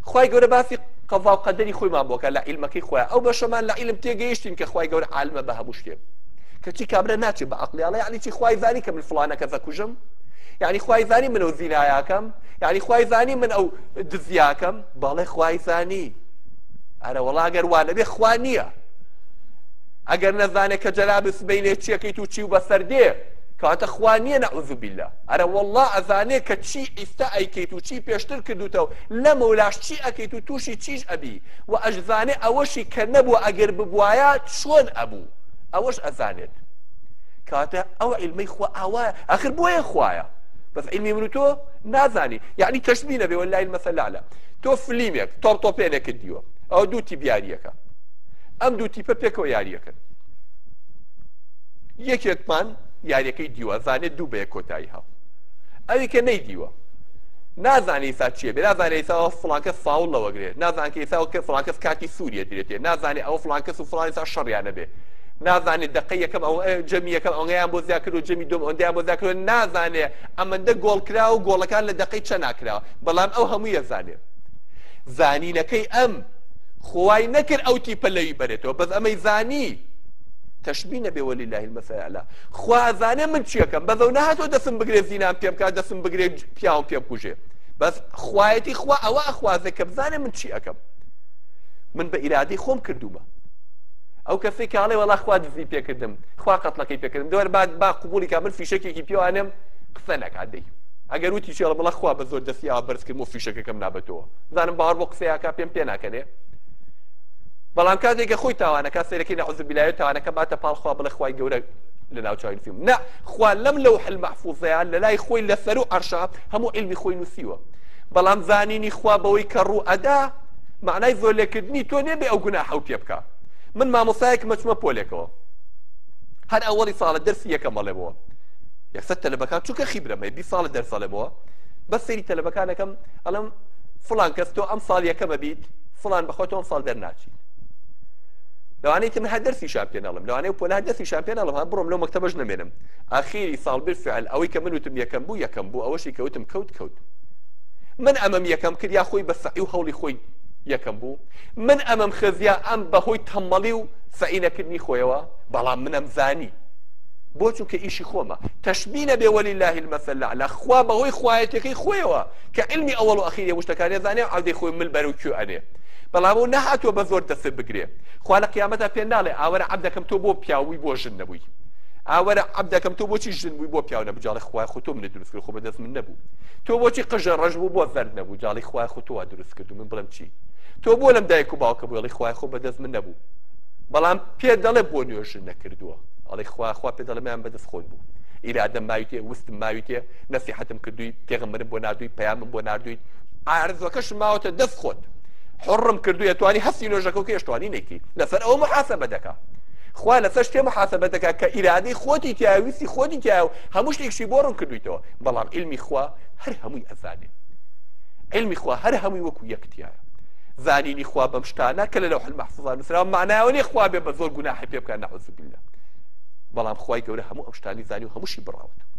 خوای گەورە باسی قەزا و قەدەری خۆیمان بۆ کە لە عیلمەکەی خۆیان ئەو بەشەمان لە عیلم تێگەیشتین کە خوای گەورە عالمە بە هەموو شتێک. کەچی کابرا ناچێ بە عەقڵی ئەڵێ یعنی چی خوای زانی کە من فڵانە کەس ئەکوژم؟ یعنی خوای زانی من ئەو زینایاکەم؟ یعنی خوای زانی من ئەو دزیاکەم؟ بەڵێ خوای زانی. ئەرە وەڵا ئەگەر وا نەبێ خوا نییە. ئەگەر نەزانێ کە جەنابی سبەینێ چیەکەیت و چی و بەسەر دێ کەواتە خوا نییە نەعوذ باللە. ئەرە وەڵا ئەزانێ کە چی ئیستا ئەیکەیت و چی پێشتر کردوتە و لەمەولاش چی ئەکەیت و تووشی چیش ئەبی و ئەشزانێ ئەوەشی کە نەبووە ئەگەر ببوایە چۆن ئەبوو. ئەوەش ئەزانێت. کەواتە ئەو عیلمەی خوا ئاوایە ئاخر بۆیە خوایە بەس عیلمی من و تۆ نازانی یعنی تەشبیه نەبێ والله المثل الاعلى تۆ فلیمێک تۆپ تۆپێنێکت دیوە ئەو دوو تیپ یاریەکە ئەم دوو تیپە پێکەوە یاریەکەن یەکێکمان یاریەکەی دیوە زانێت دوو بە یەک کۆتایی هاو ئەوی کە نەیدیوە نازانێ ئیسا چیە بێ نازانێ ئیسا ئەوە فڵان کەس فاوڵ لەوەگرێ نازان کە ئیسا کە فڵان کەس کارتی سووریە درێتێ نازانێ ئەوە فڵان کەس و فڵان ئیسا شەڕیانە بێ نازانێ دقەی یەکەم ئەو جەمی یەکەم ئەوەیان بۆ زیاد کرد و جەمی دوم ئەوەندەیان بۆ زیاد کرد نازانێ ئەمەندە گۆڵ کرا و گۆڵەکان لە دقەی چەند ناکراوە بەڵام ئەو هەمووی ئەزانێ زانینەکەی ئەم خوای نەکرد ئەو تیپە لەوی بەرێتەوە بەس ئەمەی زانی تەشبیه نەبێ ولله المثل الاعلى خوا ئەزانێ من چیەکەم بەس ئەو نەهاتوە دەسم بگرێ زینام پێ بکات دەسم بگرێ پیاوم پێ بکوژێ بەس خوایەتی خوا ئەوە ئەخوازێ کە بزانێ من چی ئەکەم من بە ئیرادەی خۆم کردومە ئەو کەسەی کاڵێ وەڵا خوا دزی پێکردم خوا قەتڵەکەی پێکردم دووەر با با قبولی کا من فیشەکێکی پێوانم قسە نەکات دەی ئەگەر وتی چێڵە بڵە خوا بە زۆر دەستی ئاوا بەرز کردم و فیشەکەکەم نابەتەوە زانم باوەڕ بۆ قسەیەکە پێم پێ ناکەنێ بەڵام کاتێک کە خۆی تاوانەکە سەیرەکەی نەعوذ بالله تاوانەکە باتە پاڵ خوا بڵێ خوای گەورە لە ناو چاوی نووسیم نا خوا لەم لەوح المەحفوظەیە لە لای خۆی لە سەرو عەرشا هەموو عیلمی خۆی نووسیوە بەڵام زانینی خوا بەوەی کە ڕوو ئەدا معنای زۆر لێکردنی تۆ نێ بێ ئەو گوناحە و پێ بکە من مامۆستایەکم ئەچمە پۆلێکەوە هەر ئەوەڵی ساڵە دەرسی یەکەم ئەڵێمەوە یەکسەر تەلەبەکان چونکە خیبرەم هەیە 20 ساڵە دەرس ئەڵێمەوە بەس سەیری تەلەبەکانەکەم ئەڵێم فڵان کەس تۆ ئەم ساڵ یەکەمە بیت فڵان بەخۆ تۆ ئەم ساڵ دەرناچیت لەوانەیە تم هەر دەرسیشان پێ نەڵم لەوانەیە پۆلە هەر دەرسیشان پێ نەڵم ها بڕۆم لەو مەکتەبەش نەمێنم ئاخیری ساڵ بالفعل ئەوەی کە من وتم یەکەم بوو یەکەم بوو ئەوەشی کە وتم کەوت کەوت من ئەمەم یەکەم کرد یا خۆی بە سەعی و هەوڵی خۆی یەکەم بوو من ئەمەم خزیا ئەم بەهۆی تەمەڵی و سەعی نەکردنی خۆیەوە بەڵام منم زانی بۆ چونکە ئیشی خۆمە تەشبیه نەبێ ولله المثل الاعلى خوا بەهۆی خوایەتەکەی خۆیەوە کە علمی ئەوەڵ و ئەخیری هەموو شتەکانی ئەزانێ عەودەی خۆی مل بەرەو کوێ ئەنێ بەڵام ئەو نەهاتووە بە زۆر دەست بگرێ خوا لە قیامەتا پێ ناڵێ ئاوەرە عەبدەکەم تۆ بۆ پیاو بووی بۆ ژن نەبووی ئاوەرە عەبدەکەم تۆ بۆچی ژن بووی بۆ پیاو نەبوو جاڵی خوای خۆ تۆ منت دروست کرد خۆ بەدەست من نەبوو تۆ بۆچی قژە ڕەش بوو بۆ زەرد نەبوو جاڵی خوای خۆ تۆ وا دروست کرد من بڵێم چی تۆ بۆ لەم دایک و باوکە بووی ئەڵێ خوای خۆ بەدەست من نەبوو بەڵام پێ دەڵێ بۆ نوێژ نەکردووە ئەڵێ خوا خوا پێ دەڵێ میان بەدەست خۆت بوو ئیرادەم ماویتێ وستم ماویتێ نەسیحەتم کردووی پێغەمبەرم بۆ ناردووی پەیامم بۆ ناردوویت ئارزوەکەشم ماوەتە دەست خۆت حڕم کردووی ئەتوانی هەستی نوێژەکە و کێشتوانی نەیکەی لەسەر ئەوە محاسبە دەکا خوا لەسەر شتێ محاسبە دەکا کە ئیرادەی خۆتی تایە ویستی خۆتی تایە و هەموو شتێکشی بۆ ڕوون کردوویتەوە بەڵام علمی خوا هەر هەمووی ئەزانێ علمی خوا هەر هەمووی وەکو یەک تایە زانینی خوا بەم شتانە کە لە لەوح المحفوظا نووسراوە معنایەوە نییە خوا بێ بە زۆر گوناحی پێ بکات نەعوذ بالله بەڵام خوای گەورە هەموو ئەم شتانی زانی و هەمووشی بڕاوەتەوە.